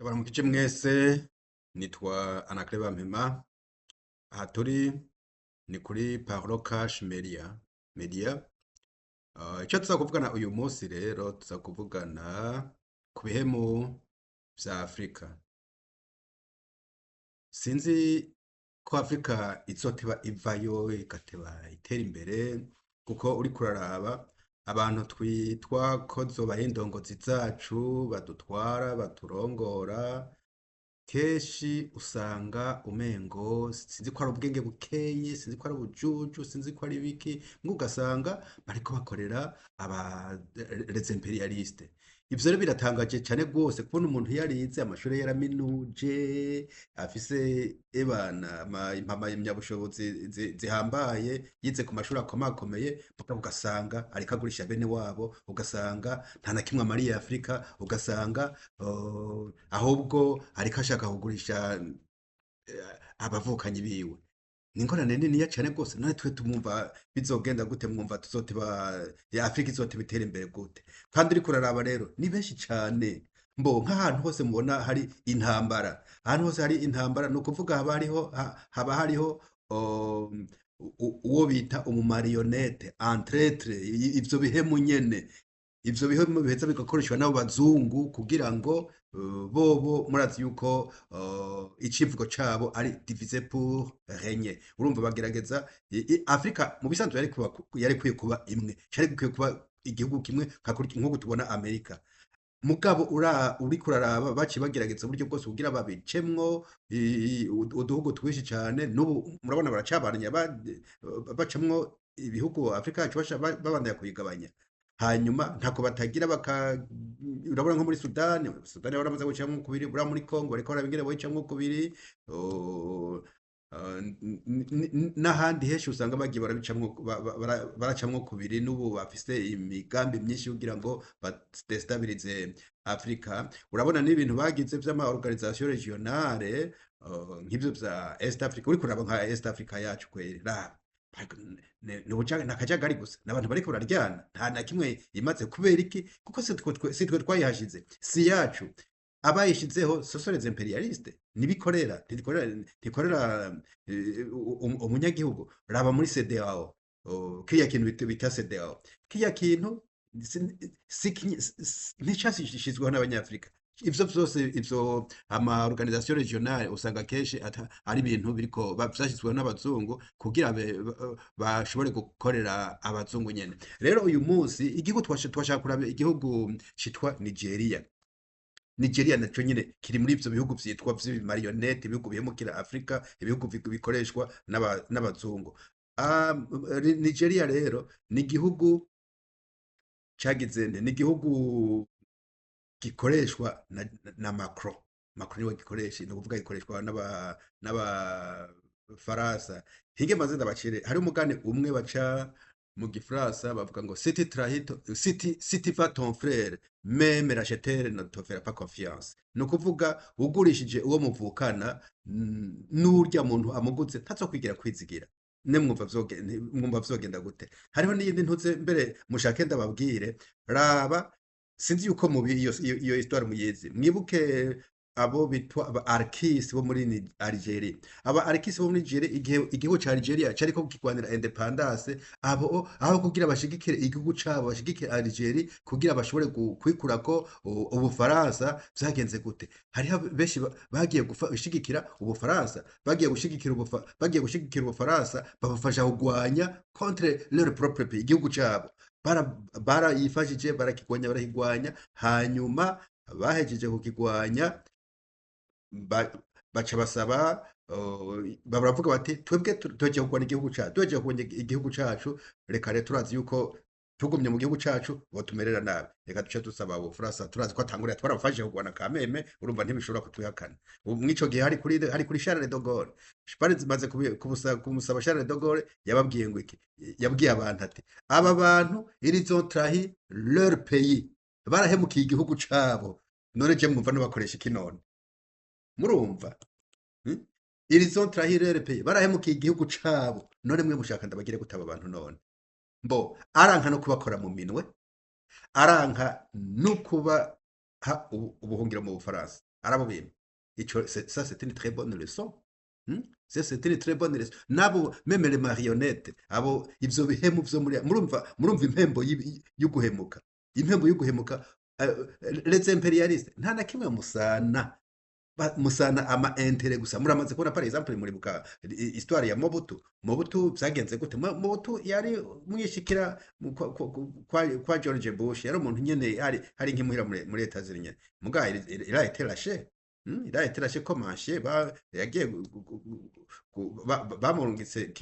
Ndabaramukije mwese, nitwa Anaclet Bampema. Aha turi ni kuri Parlo Cash Media. Ico tuza kuvugana uyu munsi rero, tuza kuvugana ku bihemu vya Afrika. Sinzi ko Afrika izoteba ivayo igateba itera imbere, kuko uriko uraraba abantu twitwa ko zoba ari indongozi zacu badutwara, baturongora, kenshi usanga umengo sinzi ko ari ubwenge bukeyi, sinzi ko ari ubujuju, sinzi ko ari ibiki, mugabo ugasanga bariko bakorera aba les impérialistes. Ivyo rero biratangaje cane gose kubona umuntu yarize amashure, yaraminuje, afise ebana impamyabushobozi zihambaye, yize ku mashuri akomakomeye, mugabo ugasanga ariko agurisha bene wabo, ugasanga nta na kimwe amariye Afrika, ugasanga ahubwo ariko ashaka kugurisha abavukanyi biwe. Ni ingorane niniya cane gose. None twe tumwumva bizogenda gute? Mwumva tuzoteba, ya Afrika izoteba itera imbere gute? Kandi uriko uraraba rero ni benshi cane. Mbo nk'ahantu hose mubona hari intambara, ahantu hose hari intambara, ni ukuvuga haba hariho uwo bita umu marionnette, un traître, ivyo bihemu nyene, ivyo bihemu biheza bigakoreshwa n'abo bazungu kugira ngo bobo murazi yuko icivugo cabo ari diviser pour régner. Urumva bagerageza Afrika mu bisanzwe yari ikwiye kuba imwe, cari gikwiye kuba igihugu kimwe nk'uko tubona Amerika. Mugabo uriko uraraba baciye bagerageza uburyo bwose kugira babicemwo uduhugu twinshi cane. N'ubu murabona baracabandanya bacamwo ibihugu. Afrika yacu babandanya kuyigabanya, hanyuma ntako batagira baka urabona nko muri Sudani baramaze gucamwo kubiri, buriya muri Congo bariko baraba ingene boyicamwo kubiri, n'ahandi henshi usanga bagiye barabicamwo, baracamwo kubiri. N'ubu bafise imigambi myinshi kugira ngo ba déstabilise Afrika. Urabona n'ibintu bagize vy'ama organisation régionale, nk'ivyo vya East Africa. Uriko uraba nka East Africa yacu kweri, raba ni akajagari gusa, n'abantu bariko bararyana, nta na kimwe imaze. Kubera iki? Kuko si twe twayihashize, si yacu. Abayishizeho ce sont les impérialistes, nibikorera, ntikorera umunyagihugu. Raba muri CEDEAO, kiriya kintu bita CEDEAO, kiriya kintu nticashizweho n'Abanyafrika. Ivyo vyose, ivyo ama organisation régionale, usanga kenshi ari ibintu biriko vyashizweho n'abazungu kugira bashobore gukorera abazungu nyene. Rero uyu munsi igihugu twashaka kuraba igihugu citwa Nigeria. Nigeria naco nyene kiri muri ivyo bihugu vyitwa vy'ibi marionnettes, ibihugu bihemukira Afrika, ibihugu bikoreshwa n'abazungu. Nigeria rero ni igihugu cagize nte? Ni igihugu gikoreshwa na Macron. Macron niwe gikoresha, ni ukuvuga gikoreshwa n'abafaransa. Hinge maze ndabacire, hari umugani umwe baca mu gifaransa, bavuga ngo si tu trahis si tu vends ton frère, même l'acheteur ne te fera pas confiance. Ni ukuvuga ugurishije uwo muvukana, n'urya muntu amuguze ntazokwigira kwizigira. Ne mwumva vyogenda gute? Hariho n'iyindi ntuze mbere mushake ndababwire. Raba, sinzi yuko mubi iyo histoire muyizi. Mwibuke abo bitwa aba Harkis bo muri Algeria. Aba Harkis bo muri Algeria, igihe igihugu ca Algeria cariko kigwanira indépendance, abo aho kugira bashigikire igihugu cabo, bashigikire Algeria kugira bashobore kwikurako Ubufaransa, vyagenze gute? Hariho benshi bagiye gushigikira Ubufaransa, bagiye gushigikira Ubufaransa, babafasha kugwanya contre leur propre pays, igihugu cabo. Barayifashije, barakigwanya, barakigwanya, hanyuma bahejeje kukigwanya baca basaba, baravuga bati: "Twebwe tuhejeje kugwana igihugu cacu, tuhejeje kugwanya igihugu cacu, reka rero turazi yuko tugumye mu gihugu cacu botumerera nabi, reka duce dusaba Ubufaransa, turazi ko atangurira twarabafashije kugwana kameme, urumva ntibishobora kutwihakana." Ubu mw'ico gihe hari kuri Charles de Gaulle. Bari zimaze kumusaba. Charles de Gaulle yababwiye ngo iki? Yabwiye abantu ati: "Aba bantu, ils ont trahi leur pays, barahemukiye igihugu cabo. None je mwumva nibakoresha iki none?" Murumva? Ils ont trahi leur pays, barahemukiye igihugu cabo. None mwe mushaka ndabagire gute aba bantu none? Mbo aranka no kubakora mu minwe, aranka no kubaha ubuhungiro mu Bufaransa. Arabo bimpa ico, ça c'est une très bonne leçon. Ça c'est une très bonne leçon. Nabo même les marionnettes, abo ivyo bihemu vyo muri, murumva impembo y'uguhemuka, impembo y'uguhemuka. Les impérialistes nta na kimwe musana. Musana ama intérêts gusa. Muramaze kubona, par exemple, muribuka histoire ya Mobutu. Mobutu vyagenze gute? Mobutu yari mwishikira kwa George Bush, yari umuntu nyene hari nk'imuhira muri États-Unis nyene. Muga il a été lâché. Il a été lâché comme un chien. Ba yagiye bamurungitse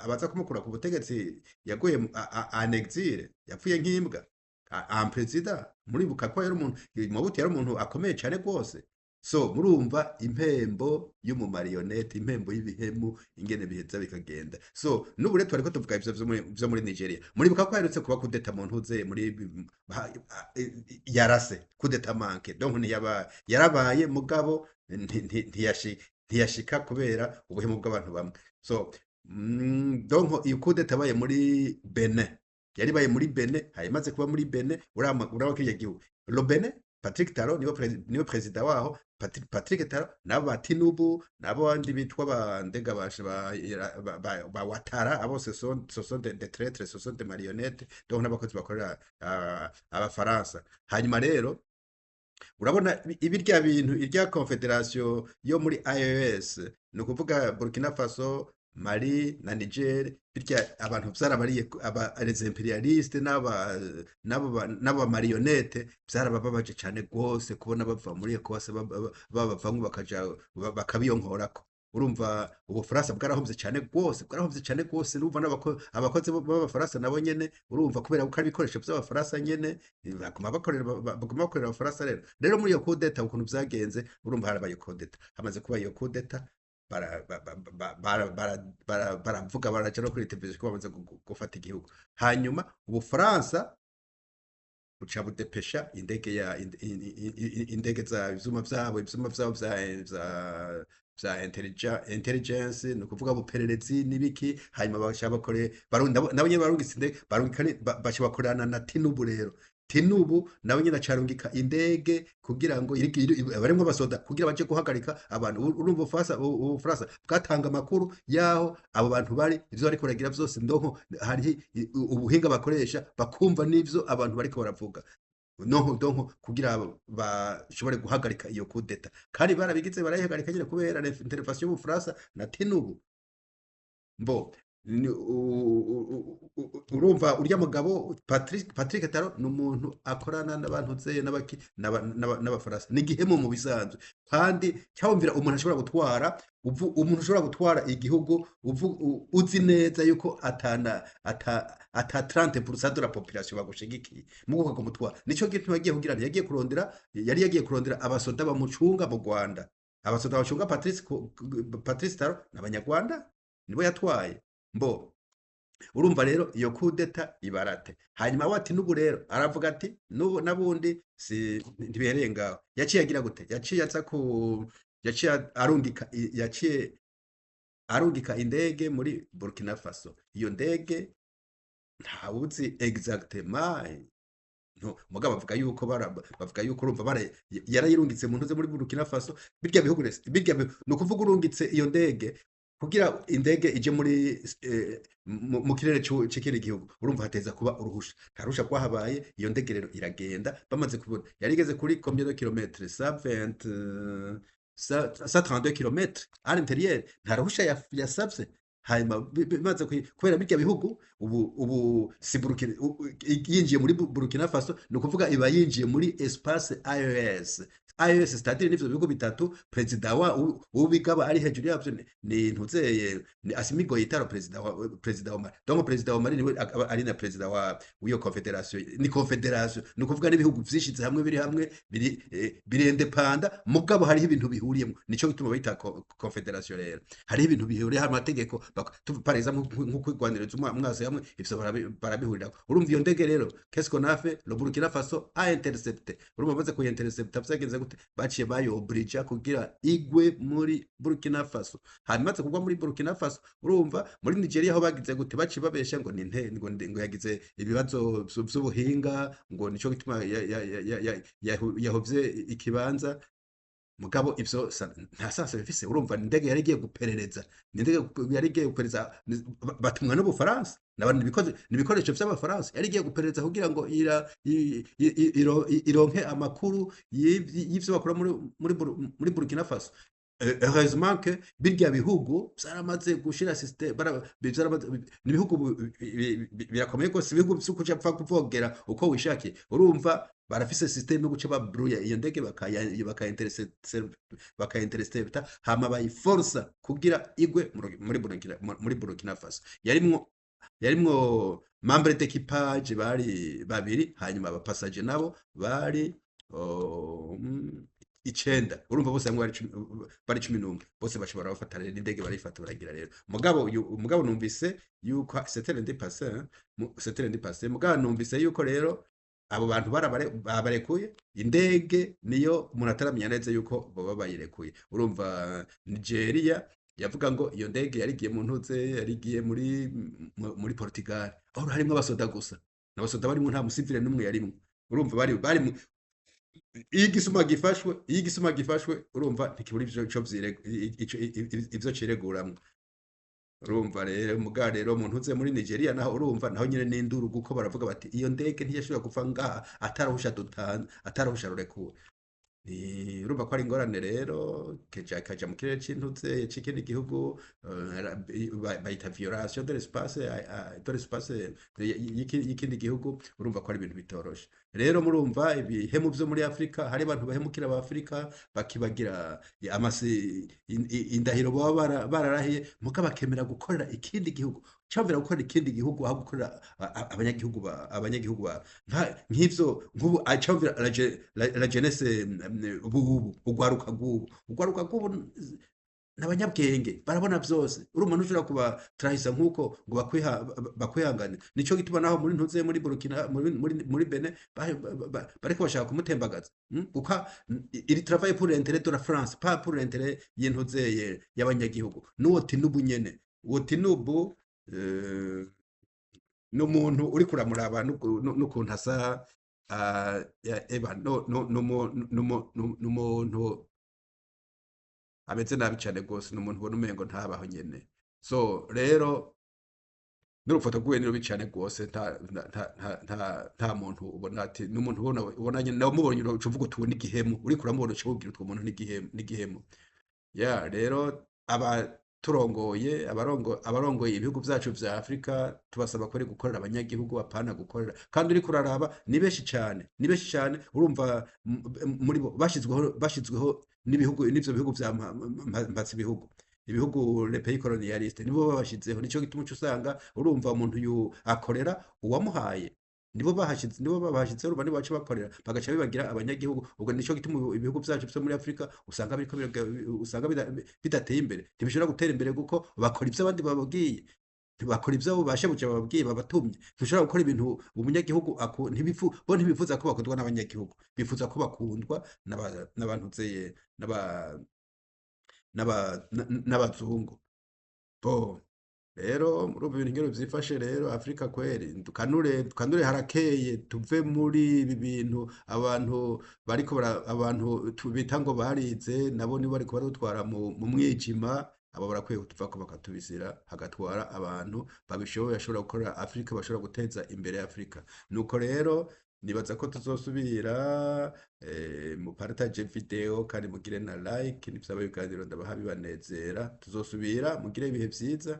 abaza kumukura ku butegetsi, yaguye en exil, yapfuye nk'imbwa. Un président, muribuka ko yari umuntu, Mobutu yari umuntu akomeye cyane rwose. So murumva impembo y'umumarionnette, impembo y'ibihemu, ingene biheza bikagenda. So n'ubu rero twariko tuvuga ivyo vyo muri Nigeria. Muribuka ko haherutse kuba coup d'état mu ntuze muri yarase coup d'état manqué, donc ntiyaba yarabaye, mugabo ntiyashika kubera ubuhemu bw'abantu bamwe. So donc iyo coup d'état yabaye muri Benin, yari ibaye muri Benin, hayimaze kuba muri Benin. Uraba kiriya gihugu, le Benin, Patrick Talon niwe perezida waho. Patrick Talon nabo ba Tinubu, nabo bandi bitwa ba ndega ba Ouattara, abo ce sont des traîtres, ce sont des marionnettes, donc n'abakozi bakorera abafaransa. Hanyuma rero urabona ibirya bintu, irya confédération yo muri AES, ni ukuvuga Burkina Faso, Mali na Niger, birya abantu vyarabariye aba les impérialistes n'aba marionnettes, vyarabababaje cane gose kubona bava muri ECOWAS, babavamwo bakaja bakabiyonkorako. Urumva Ubufaransa bwarahomvye cane gose, bwarahomvye cane gose. Urumva abakozi b'Abafaransa nabo nyene, urumva kubera ko ari ibikoresho vy'Abafaransa nyene, baguma bakorera Abafaransa. Rero muri iyo coup d'état ukuntu vyagenze, urumva harabaye coup d'état. Hamaze kuba iyo coup d'état, baravuga, baraja no kuri televiziyo ko bamaze gufata igihugu. Hanyuma Ubufaransa buca budepesha indege ya indege za ivyuma vyabo vya intelligence, ni ukuvuga bupererezi n'ibiki. Hanyuma baca bakore nabo nyene barungitse indege, barungika baca bakorana na Tinubu. Rero Tinubu nawe nyene acarungika indege kugira ngo barimwo abasoda kugira baje guhagarika abantu. Urumva Ubufaransa bwatanga amakuru yaho abo bantu bari, ivyo bariko baragira vyose. Ndonko hariho ubuhinga bakoresha bakumva n'ivyo abantu bariko baravuga, nonko donc kugira bashobore guhagarika iyo coup d'état. Kandi barabigize, barayihagarika nyene kubera intervention y'Ubufaransa na Tinubu. Mbo urumva urya mugabo Patrick Talon ni umuntu akorana n'abantu zeye n'abaki n'Abafaransa, ni igihemu mu bisanzwe. Kandi cyabumvira umuntu ashobora gutwara umuntu ushobora gutwara igihugu uzi neza yuko atana ata 30% de la population bagushigikiye mu kumutwara. Nico gituma yagiye kugira, yagiye kurondera, yari yagiye kurondera abasoda bamucunga mu Rwanda. Abasoda bacunga Patrice Talon n'Abanyarwanda nibo yatwaye. Mbo urumva rero iyo coup d'état ibarate. Hanyuma wati n'ubu rero aravuga ati n'ubu nabundi si ntibihereye ngaho. Yaciye agira gute? Yaciye aza ku yaciye arungika yaciye arungika indege muri Burkina Faso. Iyo ndege ntawuzi exactement, no mugabo bavuga yuko urumva yarayirungitse mu ntuze muri Burkina Faso. Birya bihugu birya ni ukuvuga urungitse iyo ndege, kugira indege ije muri mu kirere c'ikindi gihugu, urumva hateza kuba uruhusha. Nta ruhusha rwahabaye. Iyo ndege rero iragenda, bamaze kubona yari igeze kuri combien de kilomètres? 120, 132 kilomètres à l'intérieur. Nta ruhusha yasavye. Hanyuma bimaze kubera birya bihugu ubu si Burkina, yinjiye muri Burkina Faso, ni ukuvuga iba yinjiye muri espace AES. AES, c'est-à-dire n'ivyo bihugu bitatu, perezida wa ubigaba ari hejuru yavyo ni ntuzeye, ni Assimi Goïta, perezida wa Mali. Donc perezida wa Mali niwe akaba ari na perezida wa w'iyo confédération. Ni confédération, ni ukuvuga n'ibihugu vyishize hamwe, biri hamwe, biri indépendants, mugabo hariho ibintu bihuriyemo. Nico gituma bayita confédération. Rero hariho ibintu bihuriye, hari amategeko, par exemple nko kwigwaniriza umwasi hamwe, ivyo barabihurirako. Urumva iyo ndege rero, qu'est-ce qu'on a fait? Le Burkina Faso a intercepté. Urumva bamaze kuyi-intercepta vyagenze gute? Baciye bayobrija kugira igwe muri Burkina Faso. Hanyuma imaze kugwa muri Burkina Faso, urumva muri Nigeria aho bagize gute? Baciye babesha ngo ni nte ngo yagize ibibazo vy'ubuhinga, ngo nico gituma yahovye ikibanza. Mugabo ivyo nta sens bifise. Urumva, ni indege yari igiye guperereza, ni indege yari igiye guperereza, batumwa n'Ubufaransa, n'abantu, ni ibikoresho vy'Abafaransa. Yari igiye guperereza kugira ngo ironke amakuru y'ivyo bakora muri Burkina Faso. Heureusement que birya bihugu vyaramaze gushira système, vyaramaze, ni ibihugu birakomeye gose, ibihugu vy'ukuca pfa kuvogera uko wishakiye. Urumva, barafise système yo guca babruya iyo ndege, bakayintercepta, hama bayiforsa kugira igwe muri Burkina Faso. Yarimwo membre d'équipage bari babiri, hanyuma abapasaje nabo bari 9. Urumva, bose hamwe bari 11. Bose bashobora bafata rero indege, barayifata, baragira rero. Mugabo uyu mugabo numvise yuko c'était lundi passé, hein, c'était lundi passé. Mugabo numvise yuko rero abo bantu babarekuye. Indege niyo umuntu ataramenya neza yuko baba bayirekuye. Urumva, Nigeria yavuga ngo iyo ndege yarigiye mu ntuze, yarigiye muri Portugal, aho harimwo abasoda gusa, n'abasoda barimwo, nta musivile n'umwe yarimwo. Urumva, bari iyo igisuma gifashwe, urumva, ntikibura ivyo ivyo cireguramwo. Urumva rero, muga rero mu ntuze muri Nigeria naho, urumva, naho nyene n'induru, kuko baravuga bati iyo ndege ntiyashobora kuva ngaha atarahushya dutanze, atarahushya rurekuwe. Ni urumva ko ari ingorane rero, keja kaja mu kirere c'intuze c'ikindi gihugu, bayita violation de l'espace y'ikindi gihugu. Urumva ko ari ibintu bitoroshe rero. Murumva, ibihemu vyo muri Afrika, hari abantu bahemukira aba Afrika, bakibagira amasi indahiro baba bararahiye, muga bakemera gukorera ikindi gihugu, cyamvira gukorera ikindi gihugu aho gukorera abanyagihugu ba nk'ivyo nk'ubu acamvira la jeunesse ubu, ugwaruka bw'ubu n'abanyabwenge, barabona vyose. Urumva, ntushobora kubatrahisa nk'uko ngo bakwihangane. Nico gituma naho muri ntuze muri Burkina, muri Benin bariko bashaka kumutembagaza, Kuko il travaille pour l'intérêt de la France, pas pour l'intérêt y'intuze y'abanyagihugu. N'uwo Tinubu nyene, uwo Tinubu, n'umuntu uriko uramuraba n'ukuntu asa, eba no no n'umuntu ameze nabi cane gose, n'umuntu ubona umengo ntabaho nyene. So rero n'urufoto rwiwe ni rubi cane gose. Nta muntu ubona ati n'umuntu ubona nyene, nawe umubonye uca uvuga uti uwo ni igihemu. Uriko uramubona uca wibwira uti uwo muntu ni igihemu. Ya rero, abaturongoye, abarongoye ibihugu vyacu vya Afrika, tubasaba ko ari gukorera abanyagihugu, apana gukorera. Kandi uriko uraraba, ni benshi cane, ni benshi cane. Urumva, muri bo bashizweho n'ibihugu, n'ivyo bihugu vya mpatse ibihugu, ibihugu les pays colonialistes, nibo babashizeho. Nico gituma uca usanga, urumva, umuntu yu akorera uwamuhaye. Nibo bahashize, nibo babashizeho. Urumva, nibo baca bakorera, bagaca bibagira abanyagihugu. Ubwo nico gituma ubu ibihugu vyacu vyo muri Afrika usanga biriko usanga bidateye imbere. Ntibishobora gutera imbere kuko bakora ivyo abandi bababwiye, ntibakora ivyo abo bashebuja bababwiye, babatumye. Ntushobora gukora ibintu umunyagihugu ntibifu bo ntibifuza ko bakundwa n'abanyagihugu, bifuza ko bakundwa n'abantu zeye n'abazungu bo. Rero murumva ibintu ingene vyifashe rero. Afrika kweri, tukanure, tukanure, harakeye tuve muri ibi bintu. Abantu bariko abantu bita ngo barize, nabo nibo bariko baradutwara mu mwijima. Abo barakwiye kutuvako, bakatubisira, hagatwara abantu babishoboye, bashobora gukora Afrika, bashobora guteza imbere Afrika. Nuko rero nibaza ko tuzosubira. Mu partage video kandi mugire na like, nivyaba ibiganiro ndabaha bibanezera. Tuzosubira, mugire ibihe vyiza.